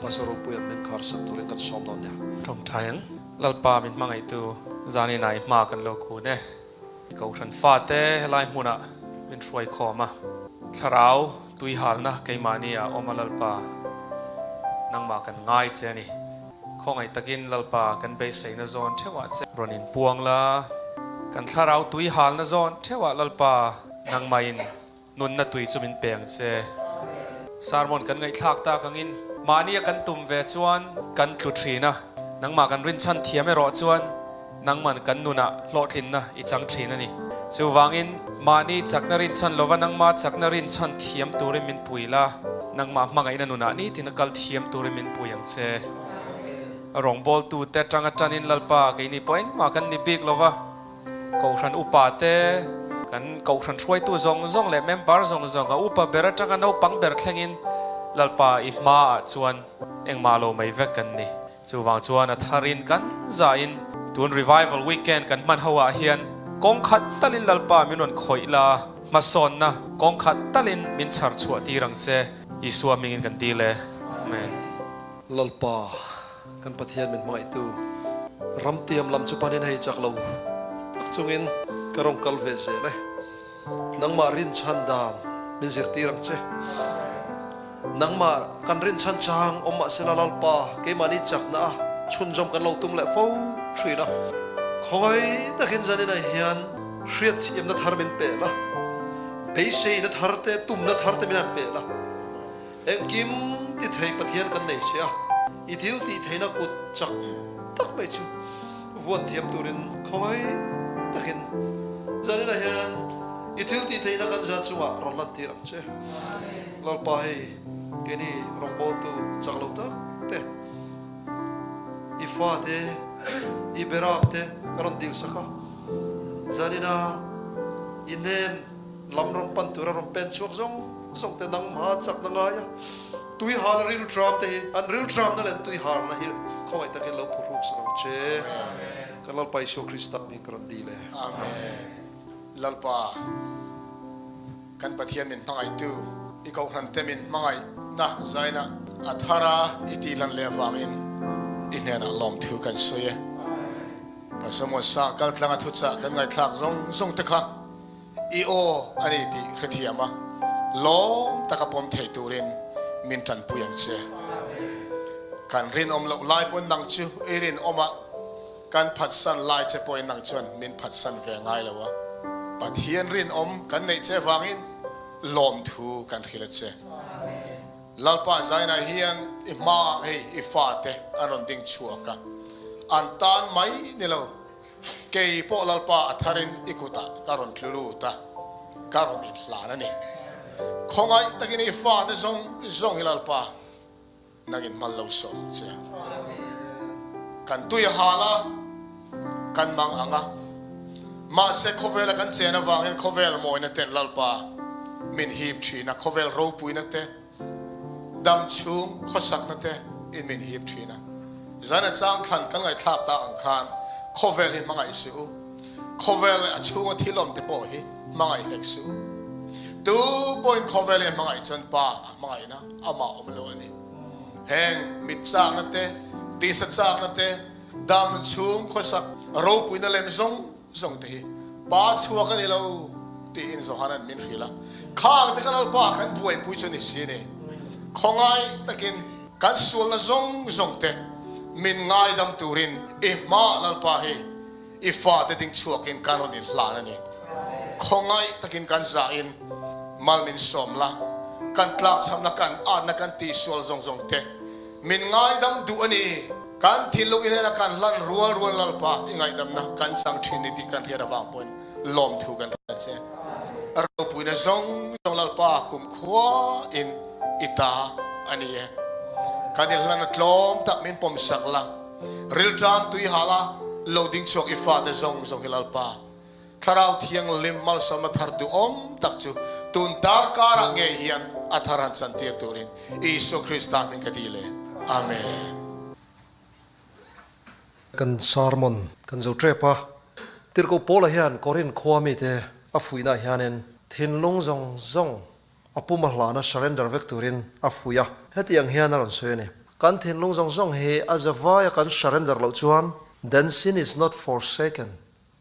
Pastor Ropuia'n min khar sak turin kan sawm dawn nia. Tawngtai ang. Lalpa min hmangaihtu zanin ah i hma kan lo kun e. Kohhran fate helai hmunah min hruai khawm a. Thlarau Tuihalna keimahni ah awm a Lalpa, nangmah kan ngai che a ni. Khawngaih takin Lalpa kan beiseina zawn theuhah che rawn inpuang la, kan thlarau tuihalna zawn theuhah Lalpa nangmahin nunna tui chu min pe ang che. Sermon kan ngaihthlak tak angin mahnia kan tum ve chuan kan tlu thin a, nangmah kan rinchhan thiam erawh chuan Nangman kan nunah hlawhtlinna i chang thin a ni. Chuvangin, mahni chakna rinchhan lova nangma chakna rinchhan thiam turin min pui la, nangmah hmangaihna nunah nitin a kal thiam turin min pui ang che. Rawngbawltute atanga tanin Lalpa keini pawh engmah kan ni bik lova, Kohhran upa te. Kan Kohhran hruaitu zawng zawng leh member zawng zawng a upa ber atanga naupang ber thlengin Lalpa i hmaah chuan engmah lo mai vek kan ni. Chuvang chuan a tharin kan zahin tun Revival Weekend kan hman ho ah hian kawng khat talin Lalpa min rawn khawih la, hmasawnna kawng khat talin min chhar chhuah tir ang che, Isua hmingin kan dil e. Amen. Lalpa, kan Pathian min hmangaihtu, ramtiam lam chu panin hei chak lo tak chungin ka rawn kal ve zel e. Nangmah rinchhan dan min zirtir ang che. Nangmah kan rinchhan chang awm mahsela Lalpa keimahni chakna a chhunzawm kan lo tum leh fo thin a. Khawngaih takin zaninah hian hriatthiamna thar min pe la, beiseina thar te, tumna thar te min han pe la. Engkim ti thei Pathian kan nei che a, i thil tih theihna kut chak tak mai chu vuan thiam turin khawngaih takin zaninah hian i thil tih theihna kan zan chungah rawn lantir ang che. Lalpa hei keini rawngbawltu chak lo tak te, i fate, i berap te ka rawn dil sak a, zaninah i hnen Lam rawn pan tura rawn pen chhuak zawng zawng te nangmah chakna ngai a, tui hal ril tram te hi an ril tramna leh an tui harna hi khawngaih takin lo phuhruk sak ang che. Kan Lalpa Isua Krista hming ka rawn dil e. Amen. Lalpa, kan Pathian min hmangaihtu, i kohhran te min hmangaihna zaina a thara i tihlan leh avangin i hnenah lawmthu kan sawi e. Pastor Muansa kaltlanga thuchah kan ngaihthlak zawng zawng te kha I aw a ni tih hrethiam a, lawm taka pawm thei turin min tanpui ang che. Kan rinawm loh lai pawn nang chu i rinawm a, kan phatsan lai che pawhin nang chuan min phatsan ve ngai lo a. Pathian rinawm kan neih che vangin lawmthu kan hrilh a che. Lalpa zainah hian i hmaah hei i fate an rawn ding chhuak a, an tan mai ni lo. Kei pawh Lalpa a tharin i kutah ka rawn tlu lut a, ka rawn inhlan a ni. Khawngaih takin i fate zawng zawng hi Lalpa nangin hman lo sawm ang che. Kan tui a hal a, kan mang ang a, mahse khawvela kan chen avangin khawvel mawina ten Lalpa min hip thin a, khawvel ropuina te, Dam chhung khawsakna te in min hip thin a. Zan a chang thlan kan ngaihthlak tak ang khan khawvel hi hmangaih suh u. Khawvel leh a chhunga thil awm te pawh hi hmangaih hlek suh u. Tu pawhin khawvel hi a hmangaih chuan Pa a hmangaihna amah awm lo a ni. Heng mit chakna te, tisa chakna te, dam chhung khawsak ropuina lem zawng zawng te hi Pa chhuak a ni lo tiin Johana'n min hrilh a. Khang te kha Lalpa kan buaipui chu ni si ni. Khawngai takin kan sualna zawng zawng te min ngaidam turin i hma Lalpa hi i fate ding chhuakin kan rawn inhlan a ni. Khawngaih takin kan zahin mal min sawm la, kan tlakchhamna kan atna kan tihsual zawng zawng te Min ngaidam duh a ni. Kan thinlung i hnena kan hlan rual rual Lalpa i ngaihdamna kan chang thin ni tih kan hriat avang pawhin lawmthu kan hria che. Ropuina zawng zawng Lalpa kumkhua in i ta a ni e. Kan inhlan a tlawm tak min pawmsak la, rilṭam tui hala lo ding chhuak i fate zawng zawng hi Lalpa Thlarau Thianghlim malsawmna thar duhawm tak chu tun darkarah ngei hian a thar han chantir turin Isua Krista hming ka dil e. Amen. Kan sermon kan zo tep a, Tirhkoh Paula hian Korinth khua mite a fuihnaah hianin thinlung zawng zawng a pum a hlana surrender vek turin a fuih a, hetiang hian a rawn sawi a ni. Kan thinlung zawng zawng hi a zavaia kan surrender loh chuan then sin is not forsaken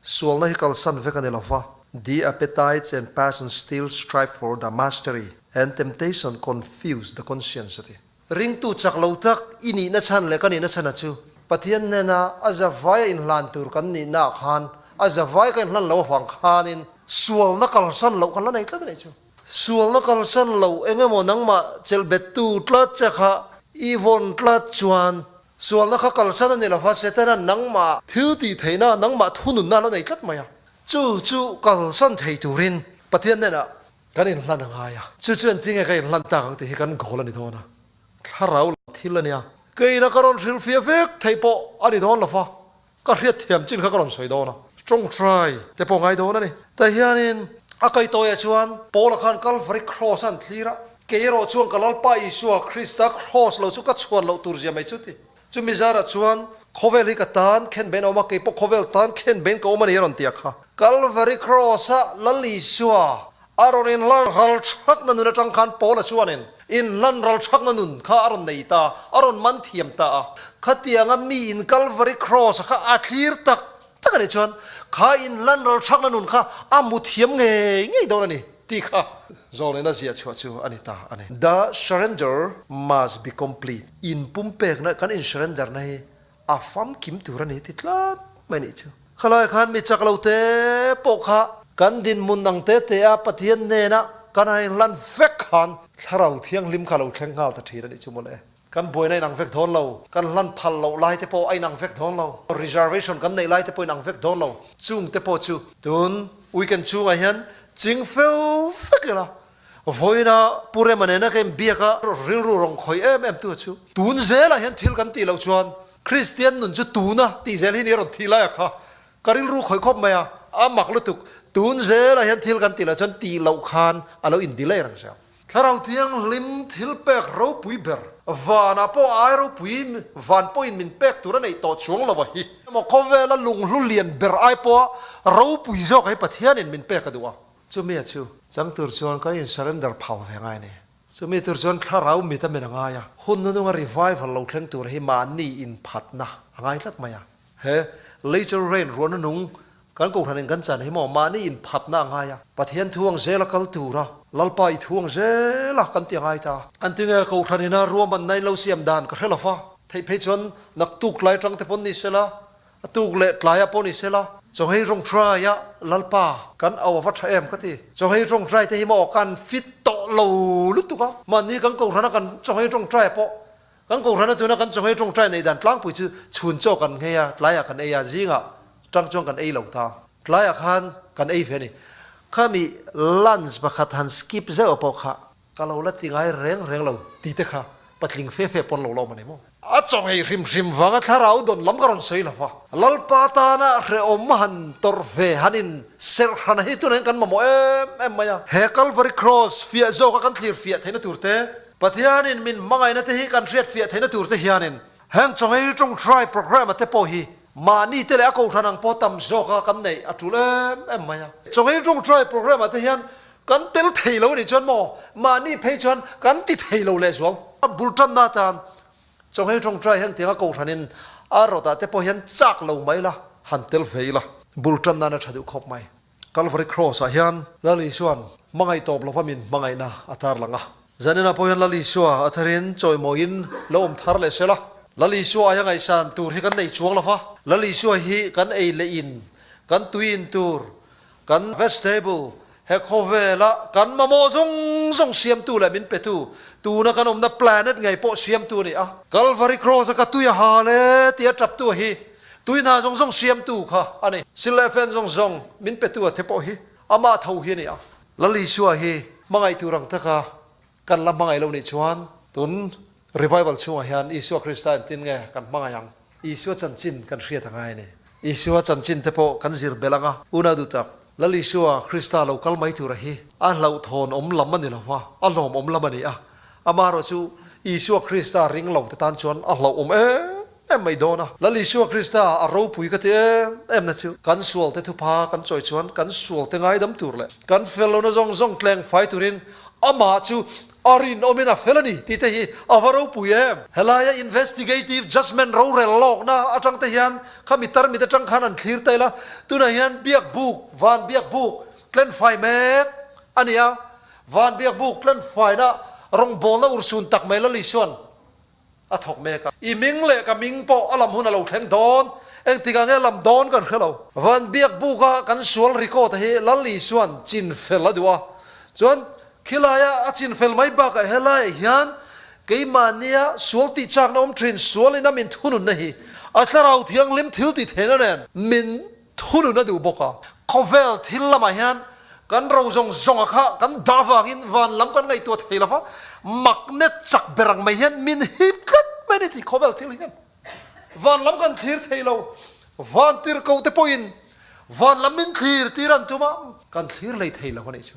Sualna hi kalsan vek a ni lova, The appetites and passions still strive for the mastery and temptation confuse the conscience a ti. Ringtu chak lo tak i nihna chhan leh ka nihna chhan a chu Pathian hnena a zavaia inhlan tur kan nihna ah khan a zavai ka inhlan lo avang khanin sualna kalsan loh kan la nei tlat a nih chu. Sualna kalsan loh eng emaw nangmah chelhbettu tlat che kha i vawn tlat chuan Sualna kha kalsan a ni lova, Setana nangmah thil tih theihna, nangmah thununna a la nei tlat mai a. Chu chu kalsan thei turin Pathian hnenah kan inhlan a ngai a. Chu chu engtinge ka inhlan tak ang tih hi kan goal a ni dawn a. Thlarau lam thil a nia. Keina ka rawn hrilhfiah vek theih pawh a ni dawn lova, ka hriatthiam chin kha ka rawn sawi dawn a. Tawngtai te pawh ngai dawn a ni. Tah hianin. A kaitawiah chuan Paula khan Kalvari Kraws a an thlir a, Kei erawh chuan ka Lalpa Isua Krista Kraws lo chu ka chhuan loh tur zia mai chu ti. Chumi zarah chuan khawvel hi ka tan khen bein a awm a, kei pawh khawvel tan khen bein ka awm a ni a rawn ti a kha. Kalvari Kraws-a Lal Isua a rawn inhlan ral thakna nun atang khan Paula chuanin inhlan ral thakna nun kha a rawn nei ta, a rawn man thiam ta a. Khatianga miin Kalvari Kraws-a kha a thlir tak tak a nih chuan kha inhlan ral thakna nun kha a hmu thiam ngei ngei dawn a ni tih kha zawlnena ziah chhuah chu a ni ta a ni. The surrender must be complete. Inpumpekna kan in-surrender na hi a famkim tur a ni ti tlat mai nih chu. Khalai khan mi chak lo te pawh kha kan dinhmun ang te te a Pathian hnena kan han inhlan vek khan Thlarau Thianghlim kha lo thleng nghal ta thin a nih chu mawle. Kan buaina inang vek dawn lo, kan hlan phal loh lai te pawh a inang vek dawn lo, reservation kan neih lai te pawh inang vek dawn lo, chung te pawh chu tun weekend chungah hian ching fel vek ila Vawiina Pu Rema nena ka inbiak a, rilru rawn khawih em em tu chu tun zelah hian thil kan tih loh chuan Kristian nun chu tuna tih zel hi ni a rawn thih lai a kha ka rilru khawih khawp mai a, a mak lutuk. Tun zelah hian thil kan tih loh chuan tih loh khan a lo in delay reng zel. Thlarau Thianghlim thil pek ropui ber vanah pawh ai ropui van pawhin min pek tur a neih tawh chuang lo a hi. Emaw khawvela lunghlu lian ber ai pawha ropui zawk hi Pathianin min pek a duh a. Chumi a chu chang tur chuan ka in surrender phau ve ngai a ni. Chumi tur chuan thlarau mit a men a ngai a, hun nununga revival lo thleng tur hi mahni inphatna a ngai tlat mai a. He Later Rain ruah nunung kan kohhran in kan chan hi maw mahni inphatna a ngai a, Pathian thu ang zela kal tura Lalpa i thu ang zela kan ti a ngai ta. An ti nge kohhran ina ruahmanna in lo siam dan ka hre lo va, theih phei chuan naktuk tlai tang te pawn ni sela, A tuk leh tlaiah pawh ni sela, chawhei rawngṭaia Lalpa kan au a va ṭha em ka ti. Chawhei rawngṭai te hi maw kan fit tawh lo lutuk a, mahni kan kohhrana kan chawhei rawngṭai pawh kan kohhrana tuna kan chawhei rawngṭai neih dan tlangpui chu chhun chaw kan nghei a, tlaiah kan ei a, zingah ṭang chuan kan ei lo ta. Tlaiah khan kan ei ve a ni. Khami lunch pakhat han skip zeuh pawh kha Ka lo la ti ngai reng reng lo ti te kha patling fe fe pawn lo la awm a ni maw? A chawnghei hrim hrim vanga thlarau dawn lam ka rawn sawi lo va, Lalpa tana hrehawm han tawrh ve han in serh hran hi tunah hian kan mamawh em em mai a. He Calvary Cross fiah zawka kan thlir fiah theihna tur te, Pathianin min hmangaihna te hi kan hriat fiah theihna tur te hianin heng chawnghei tawngtai programme te pawh hi mahni te leh a kohhran ang pawh tam zawka kan neih a tul em em mai a. Chawnghei tawngtai programme ah te hian Kan tel thei lo a nih chuan maw mahni phei chuan kan ti thei lo lehzual. A bul tanna atan chawnghei tawngtai hian tianga kohhranin a rawtah te pawh hian chak lo mai la, han tel ve ila. Bul tan nan a tha duh khawp mai. Calvary Cross ah hian Lal Isua'n hmangaih tawp lova min hmangaihna a tarlang a. Zaninah pawh hian Lal Isua a tharin chawimawiin lo awm thar leh sela. Lal Isua aia ngaihsan tur hi kan nei chuang lova. Lal Isua hi kan ei leh in, kan tui in tur Kan vegetable he khawvela kan mamawh zawng zawng siamtu leh min petu, tuna kan awmna planet ngei pawh siamtu a ni a. Calvary Cross a ka tui a hal e tia taptu a hi tui hna zawng zawng siamtu kha a ni. Sil leh fen zawng zawng min petu a the pawh hi amah tho hi a ni a. Lal Isua hi hmangaih tur ang taka kan la hmangaih lo nih chuan tun revival chhungah hian Isua Krista engtin nge kan hmangaih ang? Isua chanchin kan hriat a ngai a ni. Isua chanchin te pawh kan zir belh ang a, unau duh tak, Lal Isua Krista lo kal mai tura hi a hlauhthawn awm lam a ni lo va, a hlawmawm lam a ni a. Amaherawhchu Isua Krista ring lo te tan chuan a hlauhawm em em mai dawn a. Lal Isua Krista a ropui ka ti em em na chu kan sual te thupha kan chawi chuan kan sual te ngaidam tur leh kan fel lohna zawng zawng tleng fai turin amah chu A rinawmin a fel a ni tih te hi a va ropui em? Helaia investigative judgement rorel lawkna atang te hian khami tarmit atang khan an thlir ta ila, tunah hian biak buk, van biak buk tlenfai mek a ni a, van biak buk tlenfaina rawngbawlna urhsun tak mai Lali chuan A thawk mek a. I ming leh ka ming pawh a lam hun a lo thleng dawn. Engtikah nge lam dawn kan hre lo. Van biak buka kan sual record hi Lal Isua'n chin fel a duh a. Chuan khilaia a chin fel mai bakah helaiah hian keimahnia sual tih chakna awm thin sualin a min thununna hi a thlarau thianghlim thil tih theihna nen min Thunun a duh bawk a. Khawvel thil lamah hian kan ro zawng zawnga kha kan dah vangin van lam kan ngaihtuah thei lo va, magnet chak ber ang mai hian min hip tlat mai a ni tih khawvel thil hian van lam kan thlir thei lo. Van tirhkoh te pawhin Van lam min thlir tir an tum a, kan thlir lei thei lo a nih chu.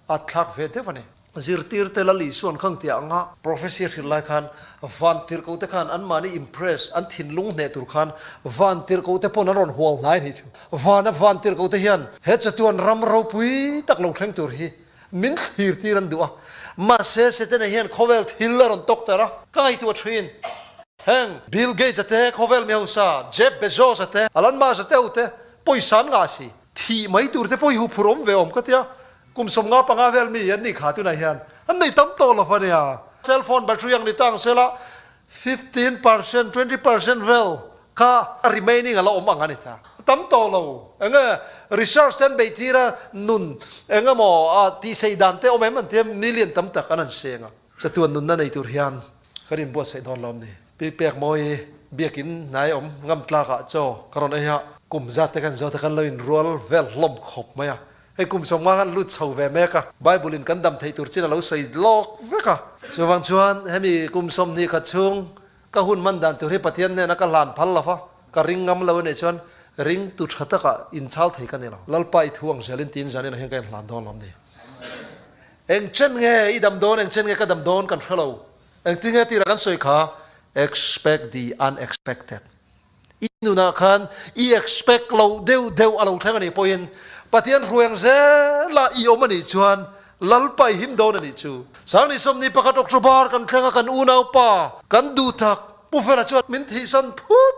A thlak ve deuh a ni. Zirtirte Lal Isuan khang tih anga prophecy a hrilh lai khan vantirhkoh te khan anmahni impress, an thinlung hneh tur khan vantirhkoh te pawn an rawn hual hnai a nih chu. Vana vantirhkoh te hian he chatuan ram ropui tak lo thleng tur hi min thlir tir an duh a. Mahse Setana hian khawvel thil a rawn tawk ter a, ka ngaihtuah thin. Heng Bill Gates a te, khawvel mi hausa Jeff Bezos a te, Elon Musk a te ho te pawisa an ngah si. Thih mai tur te pawh hi huphur awm ve awm ka tia, kum 55 vel mi an nih kha tunah hian an nei tam tawh lo a nia. Cell phone battery ang ni ta ang sela 15%, 20% vel kha a remaining a la awm ang a ni ta. A tam tawh lo. Enge research te an beih tir a, nun eng emaw a tihsei dan te awm em an tia million tam tak an han seng a. Chatuan nunna nei tur hian kan inbuatsaih dawn lo ni. Pi Pekmawi biakin hnai awm ngam tlakah chaw ka rawn ei a, kum zat te kan zawt a kan lo inrual vel hlawm khawp mai a. Hei kum 50 kan lut chho ve mek a, Bible in kan dam theih tur chin a lo sawi lawk vek a. Chuvang chuan hemi kum 21 chhung ka hun man dan tur hi Pathian hnena ka hlan phal lo va, ka ring ngam lo a nih chuan ringtu tha takah inchhal thei ka ni lo. Lalpa i thu ang zelin tiin zanin ah hian ka inhlan dawn lo ni. Eng chen nge i dam dawn, eng chen nge ka dam dawn kan hre lo. Engtin nge tira kan sawi kha? Expect the unexpected. I nunah khan i expect loh deuh deuh a lo thleng a nih pawhin Pathian hruai ang zela i awm a nih chuan Lalpa i him dawn a nih chu. Sangni 21 October kan thleng a kan unaupa kan duhtak Pu Fela chuan min thihsan phut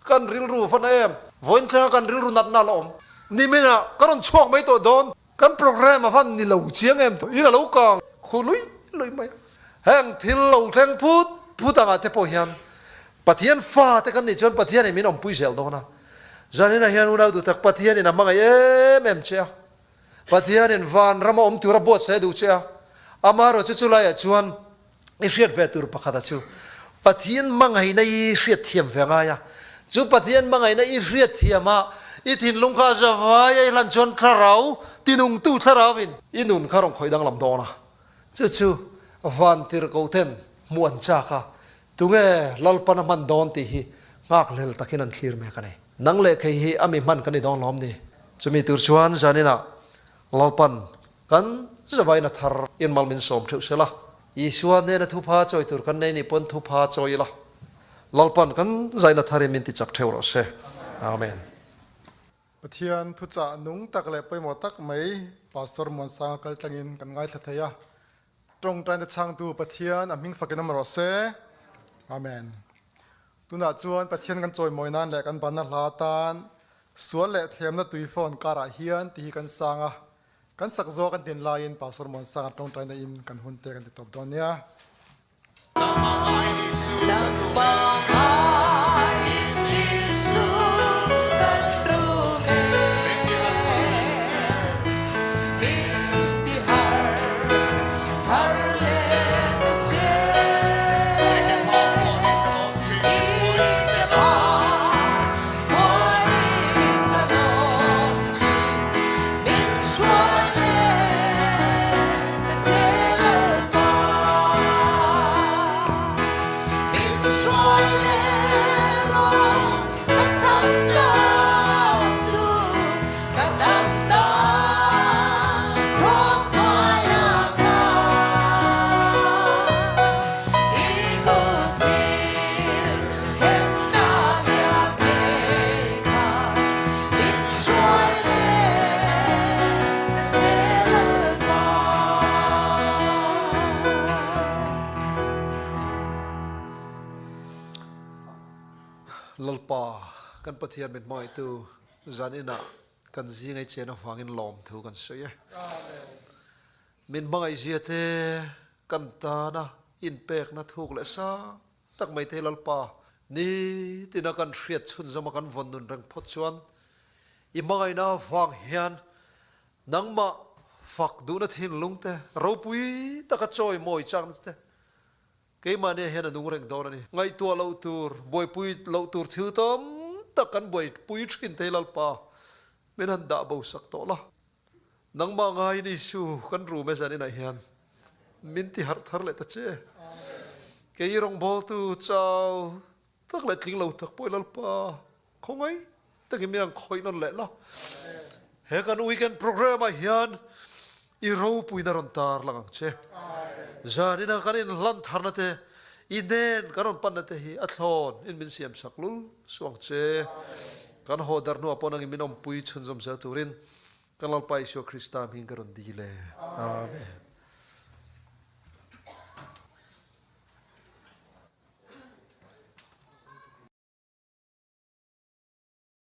kan rilru va na em. Vawiin thlenga kan rilru natna a la awm. Niminah ka rawn chhuak mai tawh dawn. Kan program a van ni lo chiang em in a lo kang khu lui lui mai a. Heng thil lo thleng phut phut angah te pawh hian Pathian fa te kan nih chuan Pathian in min awmpui zel dawn a. Zaninah hian unau duh tak Pathian in a hmangaih em em che a. Pathian in van rama awm tur a buatsaih a duh che a. Amaherawh chu chulaiah chuan I hriat ve tur pakhat a chu Pathian hmangaihna i hriat thiam ve ngai a, chu Pathian hmangaihna i hriat thiam a, i thinlung kha zavai a i hlan chuan thlarau tinungtu thlarau in i nun kha rawn khawih danglam dawn a, chu chu vantirhkoh ten hmuh an chak a, tunge Lalpan a hman dawn tih hi nghakhlel takin an thlir mek a ni. Nang leh khei hi a mi hman kan ni dawn lawm ni? Chumi tur chuan zaninah Lalpan Kan zavaina thar in mal min sawm theuh sela, Isua hnena thupha chawi tur kan nei nih pawn thupha chawi ila, Lalpan kan zaina thar in min ti chak theuh rawh se. Amen. Pathian thuchah nung tak leh pawimawh tak mai Pastor Muansanga kal tlangin kan ngaithla thei a. Tawngtaina chhangtu Pathian a hming fakin awm rawh se. Amen. Tunah chuan Pathian kan chawimawi nan leh kan banna hla atan sual leh thlemna tuifawn karah hian tih hi kan sang a. Kan sak zawk an tin laiin Pastor Muansanga tawngtaina in kan hun te kan ti tawp dawn nia. Lalpa, kan Pathian min hmangaihtu zan inah kan zing ei chen avangin lawmthu kan sawi e. Min hmangaihzia te kan tana inpekna thuk leh sang tak mai te Lalpa, nitina kan hriat chhunzawma kan vawn nun reng phawt chuan i hmangaihna avang hian nangmah fak duhna thinlung te, ropui taka chawi mawi chakna te keimahnia hian a nung reng dawn a ni. Ngaihtuah loh tur, buaipui loh tur thil tam tak kan buaipui thin thei Lalpa, min han dah bo sak tawh la. Nangmah ngaiin Isu kan room e zaninah hian min ti harh thar leh ta che. Kei rawngbawltu chau tak leh tling lo tak pawh i Lalpa khawngaih takin min han khawih nawn leh la. He kan weekend program ah hian i ropuina rawn tar lang ang che. Zanina kan inhlan tharna te, i hnen kan rawn panna te hi a thlawn in min siam sak lul suh ang che. Kan haw dar hnuah pawh nangin min awmpui chhunzawm zel turin kan Lalpa Isua Krista hming ka rawn dil e. Amen.